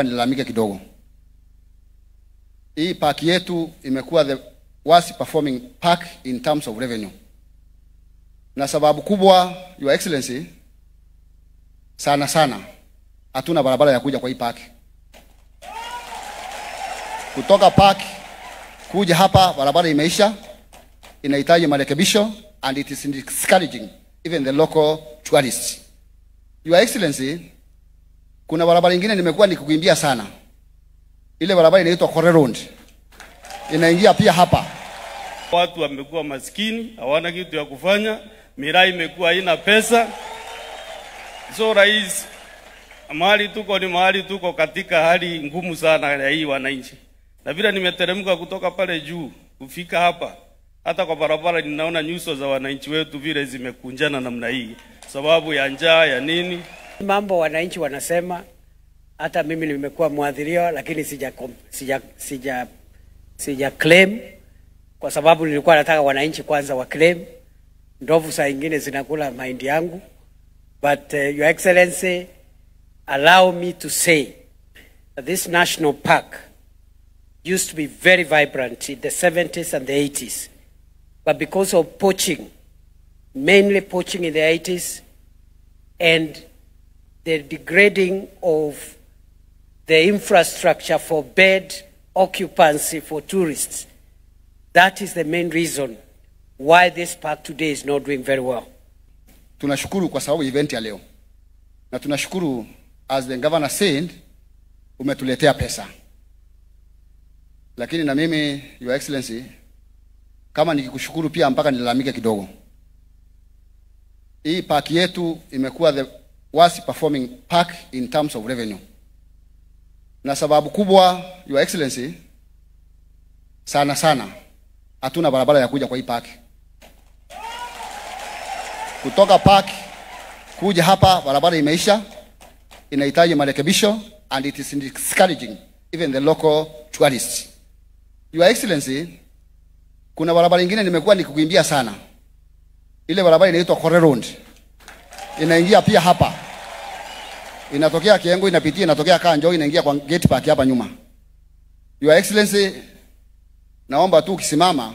Nilalamike kidogo. Hii park yetu imekuwa the worst performing park in terms of revenue. Na sababu kubwa, Your Excellency, sana sana hatuna barabara ya kuja kwa hii park. Kutoka park kuja hapa barabara imeisha, inahitaji marekebisho, and it is discouraging even the local tourists. Your Excellency, kuna barabara nyingine nimekuwa nikikuimbia sana. Ile barabara inaitwa Kore Road. Inaingia pia hapa. Watu wamekuwa maskini, hawana kitu ya kufanya, miraa imekuwa haina pesa. So rais, mahali tuko ni mahali tuko katika hali ngumu sana ya hii wananchi. Na vile nimeteremka kutoka pale juu kufika hapa, hata kwa barabara ninaona nyuso za wananchi wetu vile zimekunjana namna hii, sababu ya njaa ya nini. Mambo wananchi wanasema, hata mimi nimekuwa mwadhiriwa, lakini sija claim kwa sababu nilikuwa nataka wananchi kwanza wa claim. Ndovu saa nyingine zinakula mahindi yangu. But Your Excellency, allow me to say that this national park used to be very vibrant in the 70s and the 80s. But because of poaching, mainly poaching in the 80s, and the degrading of the infrastructure for bed occupancy for tourists, that is the main reason why this park today is not doing very well. Tunashukuru kwa sababu event ya leo. Na tunashukuru, as the governor said, umetuletea pesa. Lakini na mimi, Your Excellency, kama nikikushukuru pia mpaka nilalamike kidogo. Hii park yetu imekuwa the worst performing park in terms of revenue. Na sababu kubwa, Your Excellency, sana sana hatuna barabara ya kuja kwa hii park. Kutoka park kuja hapa barabara imeisha, inahitaji marekebisho, and it is discouraging even the local tourists. Your Excellency, kuna barabara nyingine nimekuwa nikikuimbia sana. Ile barabara inaitwa Kore Road. Inaingia pia hapa. Inatokea Kiengo, inapitia, inatokea Kanjo, inaingia kwa gate park hapa nyuma. Your Excellency, naomba tu ukisimama,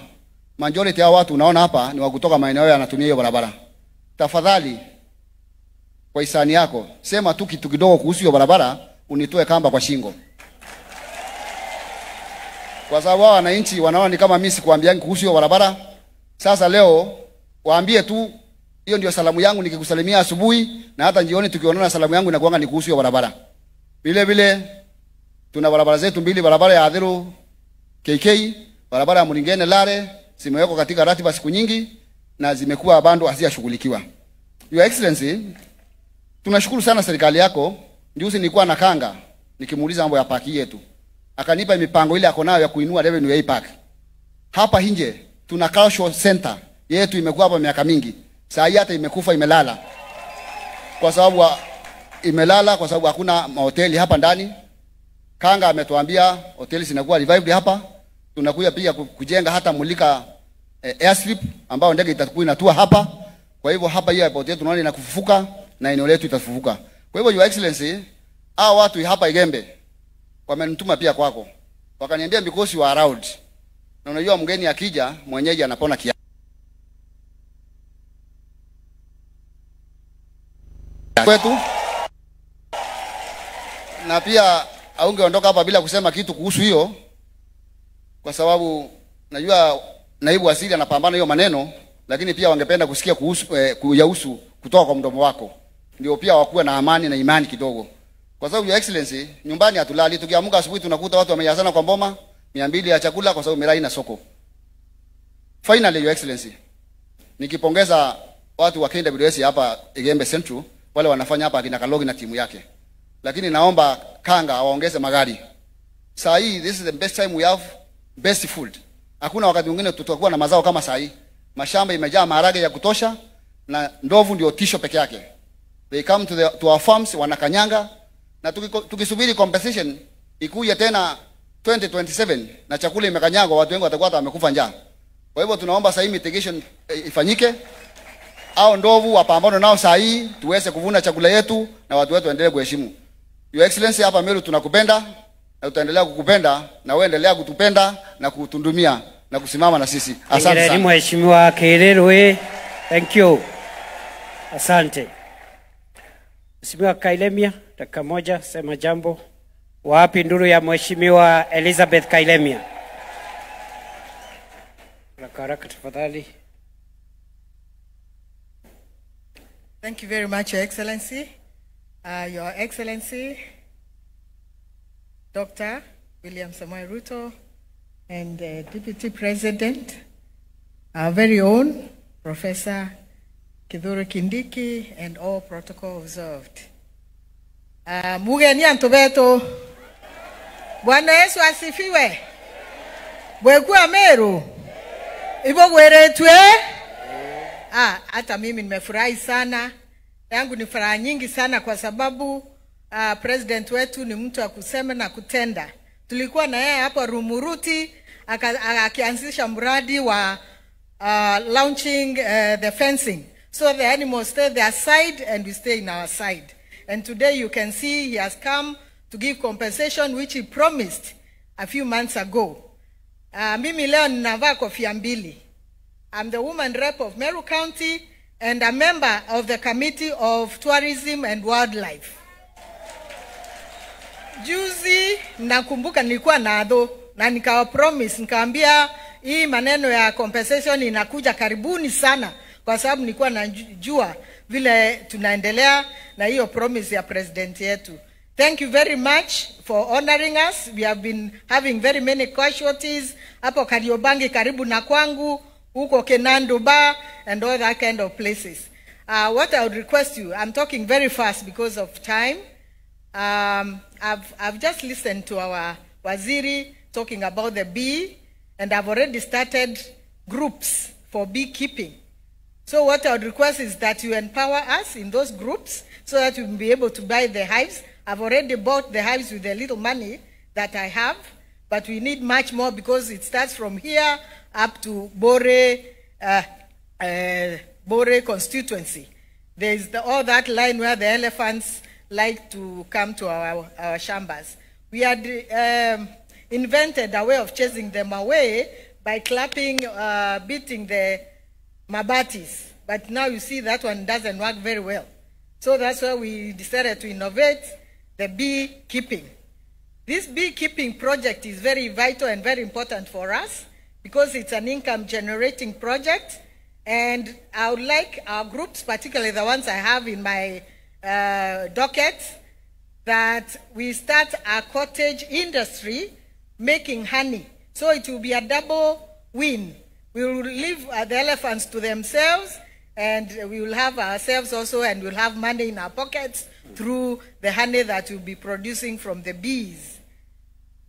majority ya watu unaona hapa ni wa kutoka maeneo yanatumia hiyo barabara. Tafadhali, kwa hisani yako, sema tu kitu kidogo kuhusu hiyo barabara, unitoe kamba kwa shingo. Kwa sababu wananchi wanaona ni kama mimi sikuambiangi kuhusu hiyo barabara. Sasa leo waambie tu, hiyo ndio salamu yangu nikikusalimia asubuhi, na hata jioni tukionana salamu yangu inakuanga ni kuhusu hiyo barabara. Vile vile tuna barabara zetu mbili, barabara ya Adhiru KK, barabara ya Muringene Lare, zimewekwa katika ratiba siku nyingi na zimekuwa bado hazijashughulikiwa. Your Excellency, tunashukuru sana serikali yako. Juzi nilikuwa na Kanga nikimuuliza mambo ya park yetu. Akanipa mipango ile ako nayo ya kuinua revenue ya hii park. Hapa nje tuna cultural center yetu imekuwa hapa miaka mingi. Saa hii hata imekufa, imelala. Kwa sababu imelala kwa sababu hakuna mahoteli hapa ndani. Kanga ametuambia hoteli zinakuwa revived hapa. Tunakuja pia kujenga hata Mulika airstrip ambao ndege itakuwa inatua hapa. Kwa hivyo hapa hii airport yetu tunaona inakufufuka na eneo letu itafufuka. Kwa hivyo Your Excellency, hao watu hapa Igembe wamenituma pia kwako. Wakaniambia because you are around. Na unajua mgeni akija mwenyeji anapona kiasi. Kwetu. Na pia haungeondoka hapa bila kusema kitu kuhusu hiyo, kwa sababu najua naibu waziri anapambana hiyo maneno, lakini pia wangependa kusikia kuhusu kuyahusu kutoka kwa mdomo wako, ndio pia wakuwe na amani na imani kidogo. Kwa sababu Your Excellency, nyumbani hatulali, tukiamka asubuhi tunakuta watu wamejazana kwa mboma 200 ya chakula kwa sababu miraa ina soko. Finally Your Excellency, nikipongeza watu wa KWS hapa Igembe Central, wale wanafanya hapa akina Kalogi na timu yake. Lakini naomba Kanga waongeze magari. Saa hii this is the best time we have best food. Hakuna wakati mwingine tutakuwa na mazao kama saa hii. Mashamba imejaa maharage ya kutosha na ndovu ndio tisho peke yake. They come to our farms, wanakanyanga, na tukisubiri compensation ikuje tena 2027 na chakula imekanyagwa, watu wengi watakuwa hata wamekufa njaa. Kwa hivyo tunaomba saa hii mitigation ifanyike. Au ndovu wapambane nao saa hii tuweze kuvuna chakula yetu na watu wetu waendelee kuheshimu. Your Excellency, hapa Meru tunakupenda na tutaendelea kukupenda, na wewe endelea kutupenda na kutundumia na kusimama na sisi. Asante sana. Mheshimiwa Kairerwe. Thank you. Asante. Mheshimiwa Kailemia, dakika moja, sema jambo. Wapi nduru ya Mheshimiwa Elizabeth Kailemia? Haraka haraka tafadhali. Thank you very much, Your Excellency. Your Excellency, Dr. William Samoei Ruto, and Deputy President, our very own Professor Kithure Kindiki, and all protocol observed. Mugeni antobeto. Bwana Yesu asifiwe. Bwekua Meru. Ibo gweretwe. Hata mimi nimefurahi sana. Yangu ni furaha nyingi sana kwa sababu president wetu ni mtu wa kusema na kutenda. Tulikuwa na yeye hapo Rumuruti akianzisha mradi wa launching the fencing. So the animals stay their side and we stay in our side. And today you can see he has come to give compensation which he promised a few months ago. Mimi leo ninavaa kofia mbili. I'm the woman rep of Meru County and a member of the Committee of Tourism and Wildlife. Juzi nakumbuka nilikuwa na na nikawa promise, nikaambia hii maneno ya compensation inakuja karibuni sana, kwa sababu nilikuwa najua vile tunaendelea na hiyo promise ya president yetu. Thank you very much for honoring us. We have been having very many casualties hapo Kariobangi karibu na kwangu, huko Kenando Bar and all that kind of places. What I would request you, I'm talking very fast because of time. I've just listened to our waziri talking about the bee, and I've already started groups for beekeeping. So what I would request is that you empower us in those groups so that we will be able to buy the hives. I've already bought the hives with the little money that I have, but we need much more because it starts from here up to Bore, Bore constituency. There's all that line where the elephants like to come to our shambas. We had invented a way of chasing them away by clapping, beating the mabatis. But now you see that one doesn't work very well. So that's why we decided to innovate the beekeeping. This beekeeping project is very vital and very important for us because it's an income-generating project. And I would like our groups, particularly the ones I have in my docket, that we start a cottage industry making honey. So it will be a double win. We will leave the elephants to themselves, and we will have ourselves also, and we'll have money in our pockets through the honey that we'll be producing from the bees.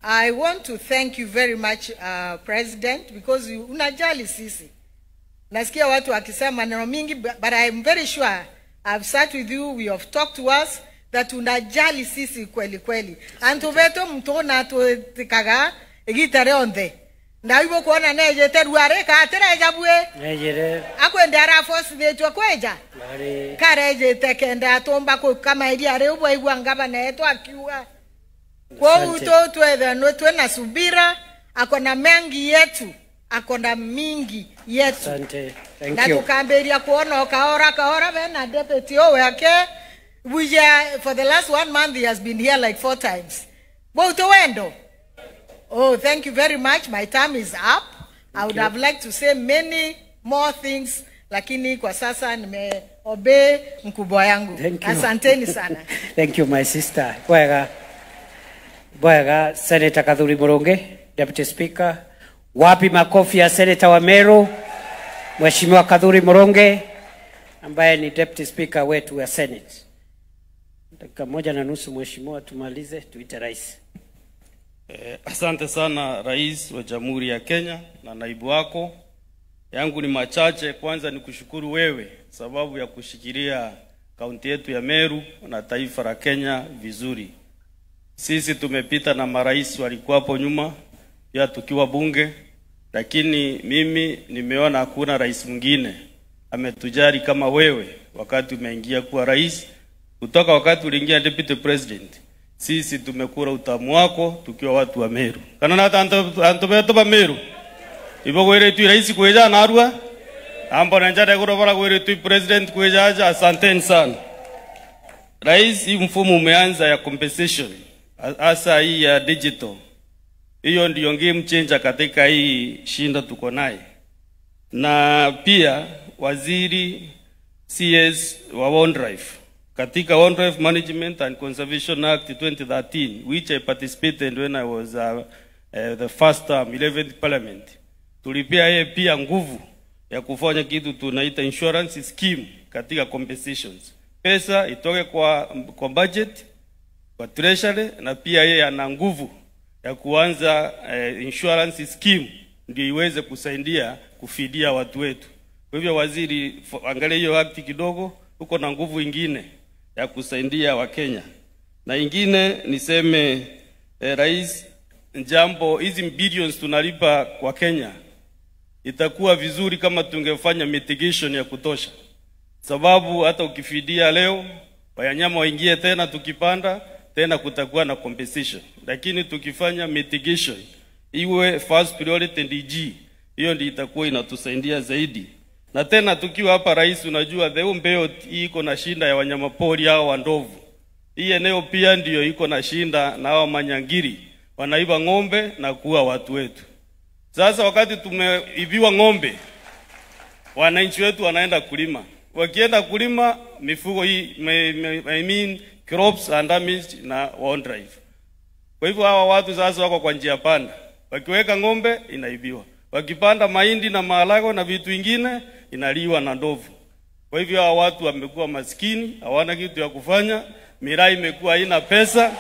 I want to thank you very much, President, because you unajali sisi. Nasikia watu wakisema maneno mingi, but I'm very sure I've sat with you, we have talked to us, that unajali sisi kweli kweli. Antubeto mtona tukaga egitare onde. Na hivyo kuona neje teruare ka tereja bwe. Nejere. Akwende ara force de chokweja. Kareje tekenda tomba ko kama ili are ubwa igwa ngaba na yetu akiwa. Kwa uto tuwe no tuwe na subira, akona mengi yetu, akona mingi yetu. Asante. Thank na you. Na tukamberia kuona kaora kaora bena deputy owe yake. We are, for the last 1 month he has been here like 4 times. Bo wendo. Oh, thank you very much. My time is up. I would have liked to say many more things, lakini kwa sasa nimeobey mkubwa yangu. Thank you. Asanteni sana. Thank you, my sister. Bwega. Bwega, Senator Kathuri Murungi, Deputy Speaker. Wapi makofi ya Senator wa Meru, Mheshimiwa Kathuri Murungi, ambaye ni Deputy Speaker wetu wa Senate. Dakika 1.5 Mheshimiwa, tumalize tuite rais. Asante sana Rais wa Jamhuri ya Kenya na naibu wako. Yangu ni machache. Kwanza ni kushukuru wewe sababu ya kushikilia kaunti yetu ya Meru na taifa la Kenya vizuri. Sisi tumepita na marais walikuwa hapo nyuma pia tukiwa bunge, lakini mimi nimeona hakuna rais mwingine ametujali kama wewe wakati umeingia kuwa rais. Kutoka wakati uliingia deputy president, Sisi tumekula utamu wako tukiwa watu wa Meru. Kana na anto ba Meru. Ibo gwere tu rais kuja na arua. Ambo na njada goro bara gwere tu president kuja aja, asanteni sana. Rais, hii mfumo umeanza ya compensation hasa hii ya digital. Hiyo ndio game changer katika hii shinda tuko naye. Na pia waziri CS wa Wildlife katika Wildlife Management and Conservation Act 2013, which I participated when I was the first term 11th Parliament. Tulipia yeye pia nguvu ya kufanya kitu tunaita insurance scheme katika compensations. Pesa itoke kwa budget, kwa treasury, na pia yeye ana nguvu ya kuanza insurance scheme ndio iweze kusaidia kufidia watu wetu. Kwa hivyo waziri, angalia hiyo act kidogo, uko na nguvu ingine ya kusaidia Wakenya. Na ingine niseme rais, jambo hizi billions tunalipa kwa Kenya, itakuwa vizuri kama tungefanya mitigation ya kutosha. Sababu hata ukifidia leo wanyama waingie tena, tukipanda tena kutakuwa na compensation. Lakini tukifanya mitigation iwe first priority DG, hiyo ndio itakuwa inatusaidia zaidi. Na tena tukiwa hapa rais, unajua the Umbeo iko na shinda ya wanyama pori hao wa ndovu. Hii eneo pia ndio iko na shinda na hao manyangiri wanaiba ng'ombe na kuua watu wetu. Sasa wakati tumeibiwa ng'ombe, wananchi wetu wanaenda kulima. Wakienda kulima mifugo hii, I mean crops and damaged na wildlife. Kwa hivyo hawa watu sasa wako kwa njia panda. Wakiweka ng'ombe inaibiwa. Wakipanda mahindi na maharagwe na vitu vingine inaliwa na ndovu. Kwa hivyo hawa watu wamekuwa maskini, hawana kitu ya kufanya, miraa imekuwa haina pesa.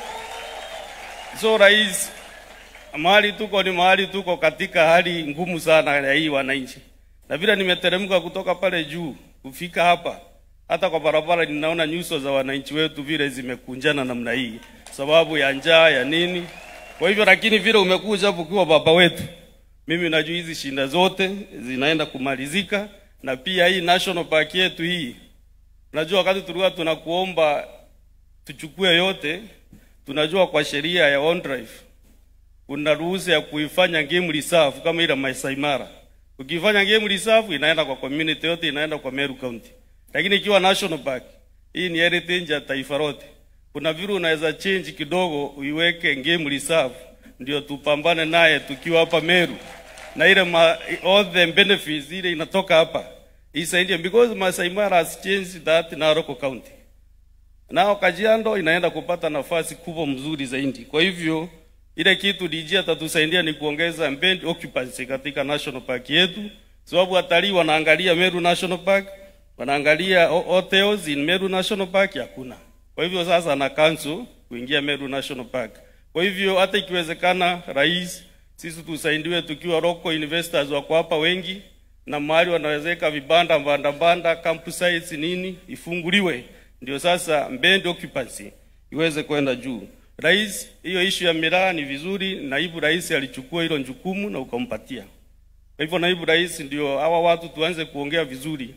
So rais, mahali tuko ni mahali tuko katika hali ngumu sana ya hii wananchi. Na vile nimeteremka kutoka pale juu kufika hapa, hata kwa barabara ninaona nyuso za wananchi wetu vile zimekunjana namna hii, sababu ya njaa ya nini. Kwa hivyo lakini vile umekuja hapo ukiwa baba wetu, mimi najua hizi shinda zote zinaenda kumalizika. Na pia hii national park yetu hii, najua wakati tulikuwa tunakuomba tuchukue yote, tunajua kwa sheria ya OneDrive kuna ruhusa ya kuifanya game reserve kama ile Masai Mara. Ukifanya game reserve inaenda kwa community yote, inaenda kwa Meru County. Lakini ikiwa national park, hii ni heritage ya taifa lote. Kuna vile unaweza change kidogo uiweke game reserve ndio tupambane naye tukiwa hapa Meru. Na ile all the benefits ile inatoka hapa isaidie, because Masai Mara has changed that Narok County. Nao Kajiado inaenda kupata nafasi kubwa mzuri zaidi. Kwa hivyo ile kitu DG atatusaidia ni kuongeza bed occupancy katika national park yetu, sababu watalii wanaangalia Meru National Park, wanaangalia hotels in Meru National Park hakuna. Kwa hivyo sasa na council kuingia Meru National Park. Kwa hivyo hata ikiwezekana rais, sisi tusaidiwe tukiwa local investors wako hapa wengi, na mahali wanawezeka vibanda banda campsites nini ifunguliwe, ndio sasa bed occupancy iweze kwenda juu. Rais, hiyo issue ya miraa ni vizuri, naibu rais alichukua hilo jukumu na ukampatia. Kwa hivyo naibu rais, ndio hawa watu tuanze kuongea vizuri.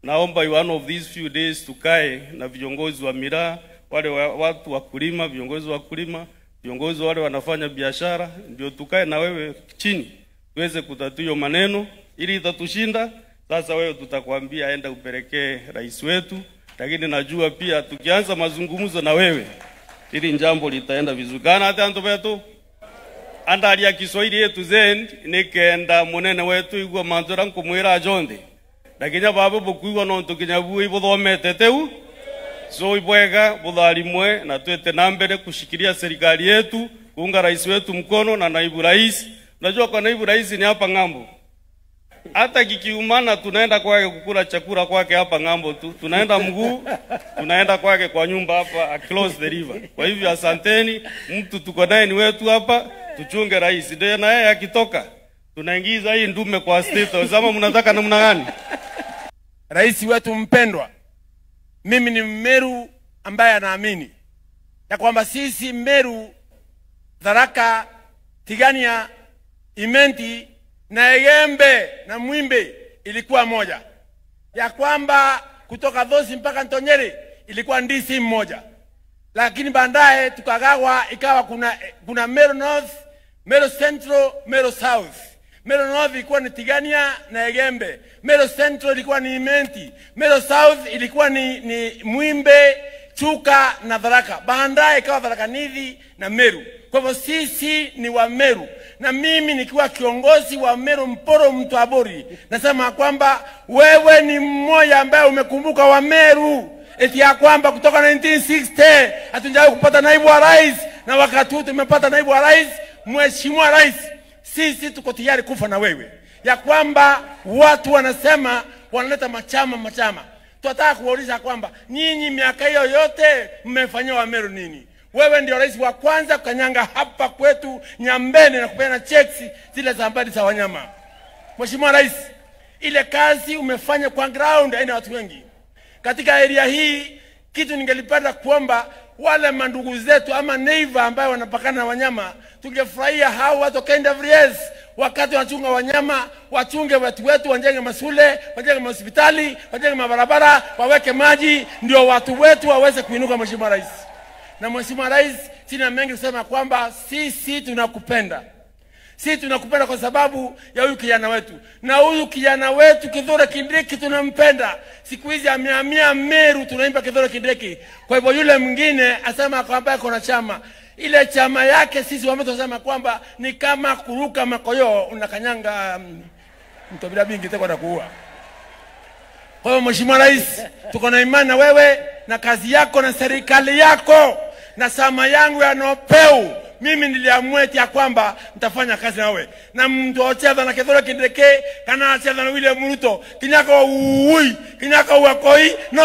Naomba one of these few days tukae na viongozi wa miraa, wale watu wa kulima, viongozi wa kulima, viongozi wale wanafanya biashara, ndio tukae na wewe chini tuweze kutatua hiyo maneno ili itatushinda. Sasa wewe tutakwambia enda upelekee rais wetu, lakini najua pia tukianza mazungumzo na wewe ili jambo litaenda vizuri. Kana hata anto andali ya Kiswahili yetu zen nikenda munene wetu igwa manzora nkumwira ajonde. Lakini babu bukuigwa no ntukinyabu ibuthomete teu. So ibwega butharimwe na twete na mbere kushikilia serikali yetu, kuunga rais wetu mkono na naibu rais. Unajua kwa naibu rais ni hapa ng'ambo. Hata kikiumana tunaenda kwake kukula chakula kwake hapa ng'ambo tu. Tunaenda mguu, tunaenda kwake kwa nyumba hapa across the river. Kwa hivyo asanteni, mtu tuko naye ni wetu hapa, tuchunge rais. Ndio na yeye akitoka, tunaingiza hii ndume kwa state. Wasema mnataka namna gani? Rais wetu mpendwa, mimi ni Mmeru ambaye anaamini ya kwamba sisi Meru, Tharaka, Tigania, Imenti na Egembe na Mwimbe ilikuwa moja, ya kwamba kutoka Dhosi mpaka Ntonyere ilikuwa ndisi mmoja. Lakini baadaye tukagawa ikawa kuna Meru North, Meru Central, Meru South. Meru North ilikuwa ni Tigania na Egembe. Meru Central ilikuwa ni Imenti. Meru South ilikuwa ni Mwimbe, Chuka na Tharaka. Baadaye ikawa Tharaka Nithi na Meru. Kwa hivyo sisi ni wa Meru. Na mimi nikiwa kiongozi wa Meru Mporo Mtwabori, nasema kwamba wewe ni mmoja ambaye umekumbuka wa Meru. Eti ya kwamba kutoka 1960 hatujawahi kupata naibu wa rais, na wakati huu tumepata naibu wa rais. Mheshimiwa Rais, sisi tuko tayari kufa na wewe. Ya kwamba watu wanasema wanaleta machama. Tunataka kuwauliza kwamba nyinyi miaka hiyo yote mmefanyia wa Meru nini? Wewe ndio rais wa kwanza kukanyanga hapa kwetu Nyambene na kupeana checks zile za mbali za wanyama. Mheshimiwa Rais, ile kazi umefanya kwa ground haina watu wengi. Katika area hii kitu ningelipenda kuomba wale mandugu zetu ama neighbor ambao wanapakana na wanyama, tungefurahia hao watu KWS wakati wanachunga wanyama, wachunge watu wetu, wajenge mashule, wajenge mahospitali, wajenge mabarabara, waweke maji, ndio watu wetu waweze kuinuka. Mheshimiwa Rais. Na Mheshimiwa Rais, sina mengi kusema kwamba sisi tunakupenda. Sisi tunakupenda kwa sababu ya huyu kijana wetu. Na huyu kijana wetu Kithure Kindiki tunampenda. Siku hizi amehamia Meru, tunaimba Kithure Kindiki. Kwa hivyo yule mwingine asema kwamba yuko na chama. Ile chama yake sisi wa Meru tunasema kwamba ni kama kuruka makoyo unakanyanga mtobira bingi teko na kuua. Kwa hiyo Mheshimiwa Rais, tuko na imani na wewe na kazi yako na serikali yako na sama yangu ya Nopeu. Mimi niliamua eti ya kwamba nitafanya kazi na wewe. Na mtu ocheza na Kithure Kindiki kana acheza na William Ruto, kinyaka uui, kinyaka uakoi. No!